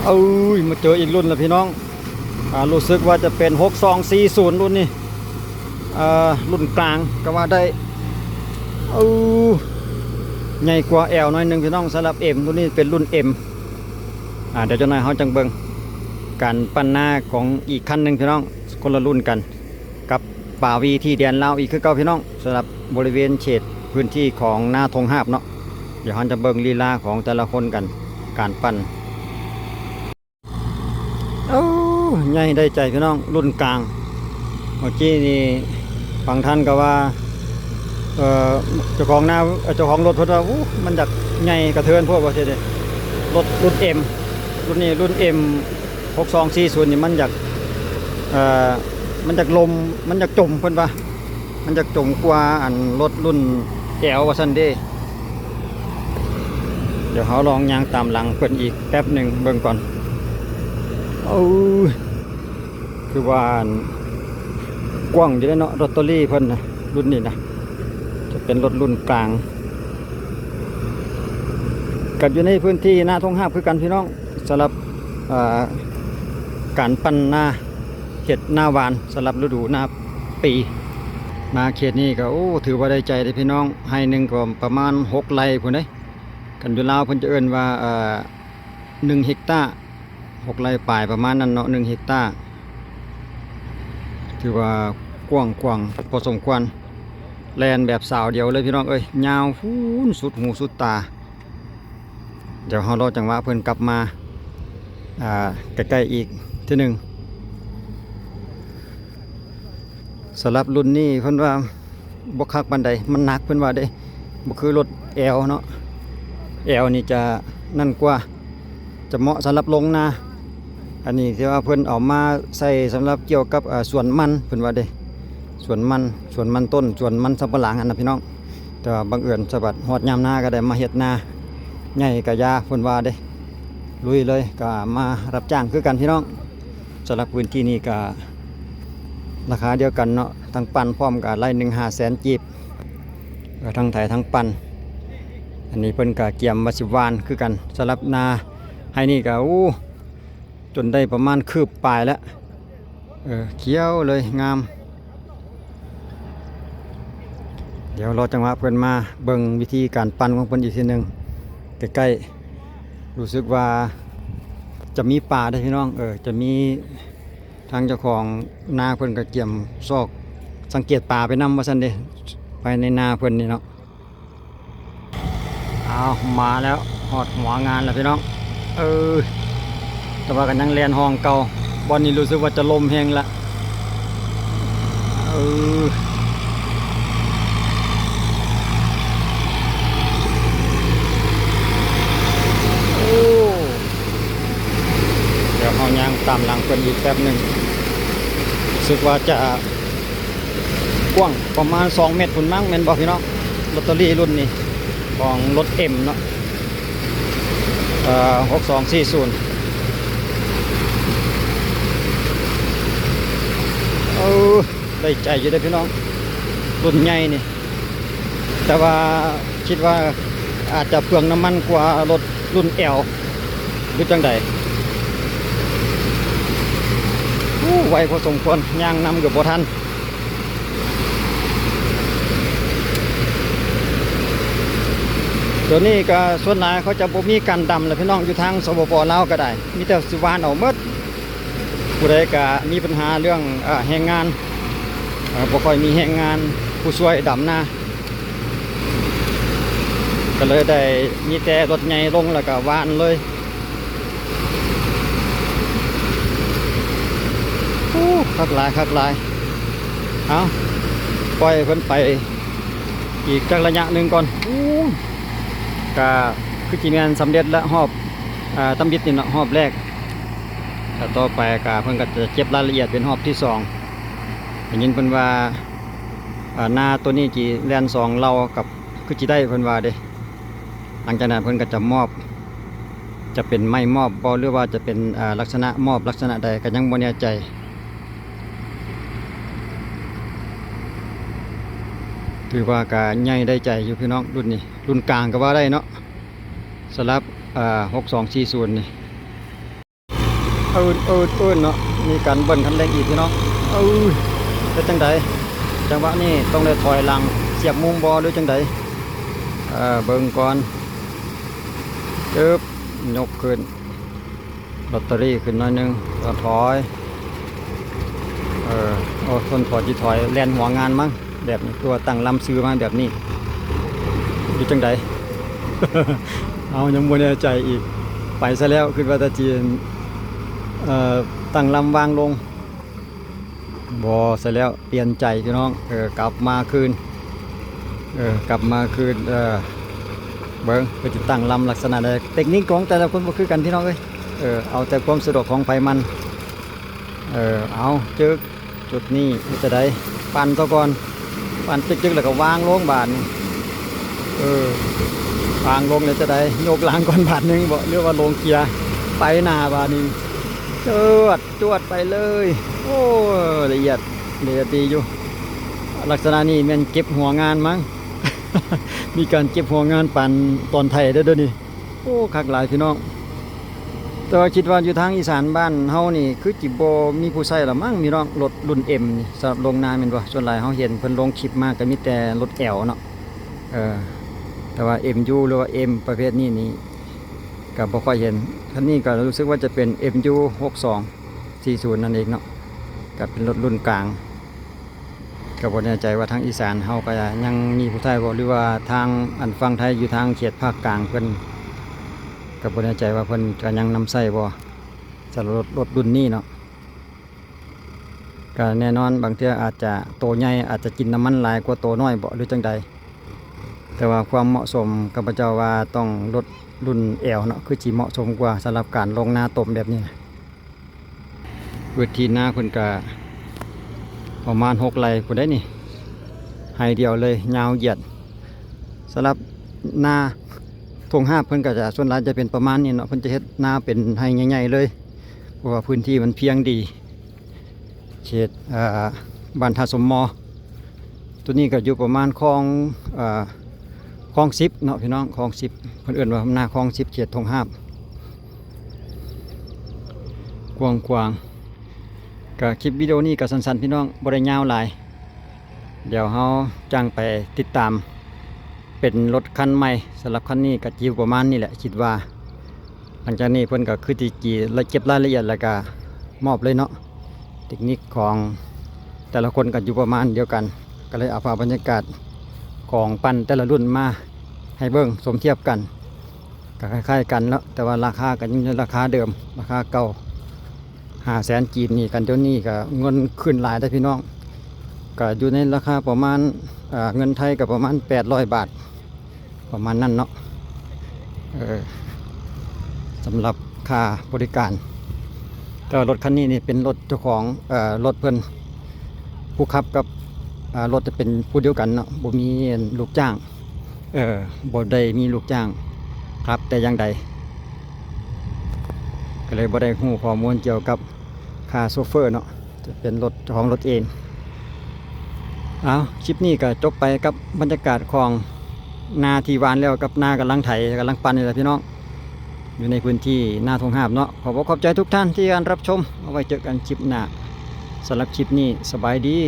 ເອີຍ ມາເຈີອີກລຸ້ນແລ້ວພີ່ນ້ອງ. ອ່າ ຮູ້ສຶກວ່າຈະເປັນຫົກສອງສີ່ສູນລຸ້ນນີ້ ອ່າ ລຸ້ນກາງກໍວ່າໄດ້. ເອີ ໃຫຍ່ກວ່າ L ໜ້ອຍໜຶ່ງພີ່ນ້ອງ. ສຳລັບ M ລຸ້ນນີ້ເປັນລຸ້ນ M. ອ່າ ດຽວຈັກໜ້ອຍເຮົາຈັ່ງເບິ່ງການປັ້ນນາຂອງອີກຄັນໜຶ່ງພີ່ນ້ອງ, ຄົນລະລຸ້ນກັນ. ກັບປາວີທີ່ແດນລາວອີກຄືເກົ່າພີ່ນ້ອງ, ສຳລັບບໍລິເວນເຂດພື້ນທີ່ຂອງນາທົ່ງຫາບເນາະ. ດຽວເຮົາຈະເບິ່ງລີລາຂອງແຕ່ລະຄົນກັນ ການປັ່ນ. ໂອ້ ໃຫຍ່ໄດ້ໃຈພີ່ນ້ອງ, ລຸ້ນກາງ. ເມື່ອກີ້ນີ້ບາງທ່ານກໍວ່າ ເອີ ເຈົ້າຂອງນາ ເຈົ້າຂອງລົດເພິ່ນວ່າ ໂອ້ ມັນຢາກໃຫຍ່ກະເທີນໂພດ ວ່າຊີ້ເດ້. ລົດລຸ້ນ M ລຸ້ນນີ້ ລຸ້ນ M ຫົກສອງສີ່ສູນນີ້ ມັນຢາກ ເອີ ມັນຢາກລົມ ມັນຢາກຈົມ ເພິ່ນວ່າ ມັນຢາກຈົມກວ່າອັນລົດລຸ້ນ L ວ່າຊັ້ນເດ້. ດຽວເຮົາລອງຍ່າງຕາມຫຼັງເພິ່ນອີກແປັບໜຶ່ງເບິ່ງກ່ອນ. ໂອ້ຍ ຄືວ່າອັນກວ້າງຢູ່ເດ້ເນາະ ລົດໂຕລີເພິ່ນນະ, ລຸ້ນນີ້ນະ ຈະເປັນລົດລຸ້ນກາງ. ກັນຢູ່ໃນພື້ນທີ່ນາທົ່ງຫາບຄືກັນພີ່ນ້ອງ, ສຳລັບ ເອີ ການປັ່ນນາ ເຮັດນາຫວານສຳລັບລະດູນາປີ. ນາເຂດນີ້ກໍ ໂອ້ ຖືວ່າໄດ້ໃຈເດ້ພີ່ນ້ອງ, ໄຮ່ໜຶ່ງກໍປະມານຫົກໄຮ່ພຸ້ນເດ້. ຄັນຢູ່ລາວເພິ່ນຈະເອີ້ນວ່າ ເອີ ໜຶ່ງເຮັກຕາ, ຫົກໄຮ່ປາຍປະມານນັ້ນເນາະ ໜຶ່ງເຮັກຕາ. ຖືວ່າກວ້າງຂວາງພໍສົມຄວນ, ແລ່ນແບບສາວດຽວເລີຍພີ່ນ້ອງເອີຍ, ຍາວພຸ້ນສຸດຫູສຸດຕາ. ດຽວເຮົາລໍຈັງຫວະເພິ່ນກັບມາ ອ່າ ໃກ້ໆອີກເທື່ອໜຶ່ງ. ສຳລັບລຸ້ນນີ້ເພິ່ນວ່າບໍ່ຄັກປານໃດ, ມັນໜັກເພິ່ນວ່າເດ້, ບໍ່ຄືລົດ L ເນາະ. L ນີ້ຈະນັ້ນກວ່າ, ຈະເໝາະສຳລັບລົງນາ. ອັນນີ້ທີ່ວ່າເພິ່ນເອົາມາໃຊ້ສຳລັບກ່ຽວກັບ ເອີ ສວນມັນເພິ່ນວ່າເດ້, ສວນມັນ ສວນມັນຕົ້ນ ສວນມັນສຳປະຫຼັງຫັ້ນນະພີ່ນ້ອງ. ແຕ່ວ່າບັງເອີນສະບັດຮອດຍາມນາກໍໄດ້ມາເຮັດນາໃຫຍ່ກະຢາເພິ່ນວ່າເດ້, ລຸຍເລີຍ ກໍມາຮັບຈ້າງຄືກັນພີ່ນ້ອງ. ສຳລັບພື້ນທີ່ນີ້ກໍລາຄາດຽວກັນເນາະ, ທັງປັ່ນພ້ອມກໍໄລ່ໜຶ່ງຫ້າແສນກີບ, ເອີ ທັງໄຖທັງປັ່ນ. ອັນນີ້ເພິ່ນກໍກຽມວ່າຊິຫວ່ານຄືກັນ. ສຳລັບນາໄຮ່ນີ້ກໍ ໂອ້ ຈົນໄດ້ປະມານຄືບປາຍແລ້ວ, ເອີ ຂຽວເລີຍ ງາມ. ດຽວລໍຈັງຫວະເພິ່ນມາເບິ່ງວິທີການປັ່ນຂອງເພິ່ນອີກທີໜຶ່ງໃກ້ໆ. ຮູ້ສຶກວ່າຈະມີປາເດ້ພີ່ນ້ອງ, ເອີ ຈະມີ ທາງເຈົ້າຂອງນາເພິ່ນກໍກຽມຊອກສັງເກດປາໄປນຳວ່າຊັ້ນເດ້, ພາຍໃນນາເພິ່ນນີ້ເນາະ. ອ້າວ ມາແລ້ວ, ຮອດຫົວງານແລ້ວພີ່ນ້ອງ. ເອີ ແຕ່ວ່າກໍຍັງແລ່ນຮ່ອງເກົ່າ. ບ່ອນນີ້ຮູ້ສຶກວ່າຈະລົມແຮງລະ. ເອີ ໂອ້ ດຽວເຮົາຍ່າງຕາມຫຼັງເພິ່ນອີກແປັບໜຶ່ງ. ຮູ້ສຶກວ່າຈະ ກວ້າງປະມານສອງແມັດພຸ້ນມັ້ງ ແມ່ນບໍ່ພີ່ນ້ອງ? ລົດໂຕລີລຸ້ນນີ້ຂອງລົດ M ເນາະ, ເອີ ຫົກສອງສີ່ສູນ. ເອີ ໄດ້ໃຈຢູ່ເດ້ພີ່ນ້ອງ, ລຸ້ນໃຫຍ່ນີ້. ແຕ່ວ່າຄິດວ່າອາດຈະເປືອງນ້ຳມັນກວ່າລົດລຸ້ນ L ຫຼືຈັ່ງໃດ. ໂອ້ ໄວພໍສົມຄວນ, ຍ່າງນຳເກືອບບໍ່ທັນ. ດຽວນີ້ກໍສ່ວນຫຼາຍເຂົາຈະບໍ່ມີການດຳແລ້ວພີ່ນ້ອງ, ຢູ່ທາງ ສປປ ລາວກໍໄດ້ ມີແຕ່ຊິຫວ່ານເອົາໝົດ. ຜູ້ໃດກະມີບັນຫາເລື່ອງ ເອີ ແຮງງານ, ເອີ ບໍ່ຄ່ອຍມີແຮງງານຜູ້ຊ່ວຍດຳນາ, ກໍເລີຍໄດ້ມີແຕ່ລົດໃຫຍ່ລົງແລ້ວກະຫວ່ານເລີຍ. ໂອ້ ຄັກຫຼາຍ ຄັກຫຼາຍ. ເອົາ ປ່ອຍໃຫ້ເພິ່ນໄປອີກຈັກໄລຍະໜຶ່ງກ່ອນ. ໂອ້ ກະຄືຊິແມ່ນສຳເລັດແລ້ວ ຮອບ ເອີ ຕຳບິດນີ້ເນາະ ຮອບແລກ. ແລ້ວຕໍ່ໄປກະເພິ່ນກໍຈະເກັບລາຍລະອຽດເປັນຮອບທີສອງ. ໄດ້ຍິນເພິ່ນວ່າ ເອີ ນາໂຕນີ້ຊິແລ່ນສອງເຫຼົ່າກັບ ຄືຊິໄດ້ເພິ່ນວ່າເດ້. ຫຼັງຈາກນັ້ນເພິ່ນກໍຈະມອບ ຈະເປັນໄມ້ມອບບໍ່ ຫຼືວ່າຈະເປັນ ເອີ ລັກສະນະມອບລັກສະນະໃດ ກໍຍັງບໍ່ແນ່ໃຈ. ຖືວ່າກໍໃຫຍ່ໄດ້ໃຈຢູ່ພີ່ນ້ອງ, ລຸ້ນນີ້ ລຸ້ນກາງກໍວ່າໄດ້ເນາະ, ສຳລັບ ເອີ ຫົກສອງສີ່ສູນນີ້. ເອີ້ນ ເອີ້ນ ເອີ້ນເນາະ ມີການເບິ່ນຄັນເລັ່ງອີກພີ່ນ້ອງ. ເອີຍ ເຮັດຈັ່ງໃດ? ຈັງຫວະນີ້ຕ້ອງໄດ້ຖອຍຫຼັງ ສຽບມຸມບໍ່ ຫຼືຈັ່ງໃດ? ເອີ ເບິ່ງກ່ອນ. ເອີບ ຍົກຂຶ້ນ ລອດຕະຣີຂຶ້ນໜ້ອຍໜຶ່ງ ແລ້ວຖອຍ. ເອີ ໂອ້ ຄົນຖອຍຊິຖອຍແລ່ນຫົວງານມັ້ງ. ແບບນີ້ ຕົວຕັ້ງລຳຊື່ມາແບບນີ້ ຢູ່ຈັ່ງໃດ? ເອົາ ຍັງບໍ່ແນ່ໃຈອີກ. ໄປຊະແລ້ວ ຄິດວ່າແຕ່ຊິ ເອີ ຕັ້ງລຳວາງລົງ. ບໍ່ຊະແລ້ວ ປ່ຽນໃຈພີ່ນ້ອງ. ເອີ ກັບມາຄືນ ເອີ ກັບມາຄືນ. ເອີ ເບິ່ງ ເພິ່ນຊິຕັ້ງລຳລັກສະນະໃດ. ເຕັກນິກຂອງແຕ່ລະຄົນບໍ່ຄືກັນ ພີ່ນ້ອງເອີຍ. ເອີ ເອົາແຕ່ຄວາມສະດວກຂອງໃຜມັນ. ເອີ ເອົາ ຈຶກ ຈຸດນີ້ເຮັດຈັ່ງໃດ? ປັ່ນຊະກ່ອນ ປັ່ນຈຶກໆ ແລ້ວກໍວາງລົງບາດນີ້. ເອີ ວາງລົງແລ້ວຈັ່ງໃດ? ຍົກຫຼັງກ່ອນບາດໜຶ່ງບໍ ຫຼືວ່າລົງເກຍ ໄປໜ້າບາດນີ້. ຈວດ ຈວດໄປເລີຍ. ໂອ້ ລະອຽດ ລະອຽດດີຢູ່. ລັກສະນະນີ້ແມ່ນເກັບຫົວງານມັ້ງ ມີການເກັບຫົວງານປານຕອນໄຖເດີ້ ດຽວນີ້. ໂອ້ ຄັກຫຼາຍພີ່ນ້ອງ. ແຕ່ວ່າຄິດວ່າຢູ່ທາງອີສານບ້ານເຮົານີ້ ຄືຊິບໍ່ມີຜູ້ໃຊ້ລະມັ້ງພີ່ນ້ອງ ລົດລຸ້ນເອັມນີ້ ສຳລັບລົງນາແມ່ນບໍ່? ສ່ວນຫຼາຍເຮົາເຫັນເພິ່ນລົງຄລິບມາກໍມີແຕ່ລົດແອວເນາະ. ເອີ ແຕ່ວ່າເອັມຢູ ຫຼືວ່າເອັມປະເພດນີ້ນີ້ ກໍບໍ່ຄ່ອຍເຫັນ. ຄັນນີ້ກໍຮູ້ສຶກວ່າຈະເປັນເອັມຢູ ຫົກສອງສີ່ສູນນັ້ນເອງເນາະ ກໍເປັນລົດລຸ້ນກາງ. ກໍບໍ່ແນ່ໃຈວ່າທາງອີສານເຮົາກໍຍັງມີຜູ້ໃຊ້ບໍ່ ຫຼືວ່າທາງອັນຝັ່ງໄທຢູ່ທາງເຂດພາກກາງເພິ່ນ ກໍບໍ່ແນ່ໃຈວ່າເພິ່ນກໍຍັງນຳໃຊ້ບໍ່ ສຳລັບລົດ ລົດລຸ້ນນີ້ເນາະ. ກໍແນ່ນອນ ບາງເທື່ອອາດຈະໂຕໃຫຍ່ ອາດຈະກິນນ້ຳມັນຫຼາຍກວ່າໂຕນ້ອຍບໍ ຫຼືຈັ່ງໃດ? ແຕ່ວ່າຄວາມເໝາະສົມ ຂ້າພະເຈົ້າວ່າຕ້ອງລົດລຸ້ນແອວເນາະ ຄືຊິເໝາະສົມກວ່າ ສຳລັບການລົງນາຕົມແບບນີ້ນະ. ພື້ນທີ່ນາເພິ່ນກະປະມານຫົກໄຮ່ພຸ້ນໃດ໋ນີ້ ໄຮ່ດຽວເລີຍ ຍາວຢຽດ. ສຳລັບນາທົ່ງຫາບເພິ່ນກະຈະ ສ່ວນຫຼາຍຈະເປັນປະມານນີ້ເນາະ ເພິ່ນຈະເຮັດນາເປັນໄຮ່ໃຫຍ່ໆເລີຍ ເພາະວ່າພື້ນທີ່ມັນພຽງດີ. ເຂດ ເອີ ບ້ານທ່າສົມມໍ ໂຕນີ້ກໍຢູ່ປະມານຄອງ ເອີ ຄອງສິບເນາະພີ່ນ້ອງ ຄອງສິບ ເພິ່ນເອີ້ນວ່ານາຄອງສິບ ເຂດທົ່ງຫາບ ກວ້າງຂວາງ. ກໍຄລິບວິດີໂອນີ້ກໍສັ້ນໆ ພີ່ນ້ອງ ບໍ່ໄດ້ຍາວຫຼາຍ. ດຽວເຮົາຈັ່ງໄປຕິດຕາມເປັນລົດຄັນໃໝ່. ສຳລັບຄັນນີ້ກໍຢູ່ປະມານນີ້ແຫຼະ ຄິດວ່າ. ຫຼັງຈາກນີ້ເພິ່ນກໍຄືຊິ ລະ ເກັບລາຍລະອຽດ ແລ້ວກໍມອບເລີຍເນາະ. ເຕັກນິກຂອງແຕ່ລະຄົນກໍຢູ່ປະມານດຽວກັນ ກໍເລີຍເອົາພາບບັນຍາກາດຂອງປັ່ນແຕ່ລະລຸ້ນມາໃຫ້ເບິ່ງສົມທຽບກັນ. ກໍຄ້າຍໆກັນເນາະ ແຕ່ວ່າລາຄາກໍຍັງຢູ່ລາຄາເດີມ ລາຄາເກົ່າ ຫ້າແສນກີບນີ້. ຄັນດຽວນີ້ກໍເງິນຂຶ້ນຫຼາຍເດ້ພີ່ນ້ອງ ກໍຢູ່ໃນລາຄາປະມານ ເອີ ເງິນໄທກໍປະມານແປດຮ້ອຍບາດ ປະມານນັ້ນເນາະ ເອີ ສຳລັບຄ່າບໍລິການ. ແຕ່ວ່າລົດຄັນນີ້ນີ້ເປັນລົດເຈົ້າຂອງ ເອີ ລົດເພິ່ນ ຜູ້ຂັບກັບ ເອີ ລົດຈະເປັນຜູ້ດຽວກັນເນາະ ບໍ່ມີລູກຈ້າງ ເອີ ບໍ່ໄດ້ມີລູກຈ້າງຂັບແຕ່ຢ່າງໃດ ກໍເລີຍບໍ່ໄດ້ຮູ້ຂໍ້ມູນກ່ຽວກັບຄ່າໂຊເຟີເນາະ ຈະເປັນລົດ ເຈົ້າຂອງລົດເອງ. ເອົາ ຄລິບນີ້ກໍຈົບໄປກັບບັນຍາກາດຂອງນາທີ່ຫວ່ານແລ້ວກັບນາກຳລັງໄຖ ກຳລັງປັ່ນນີ້ແຫຼະພີ່ນ້ອງ ຢູ່ໃນພື້ນທີ່ນາທົ່ງຫາບເນາະ. ຂໍບອກຂອບໃຈທຸກທ່ານທີ່ການຮັບຊົມ ເອົາໄວ້ເຈີກັນຄລິບໜ້າ. ສຳລັບຄລິບນີ້ ສະບາຍດີ.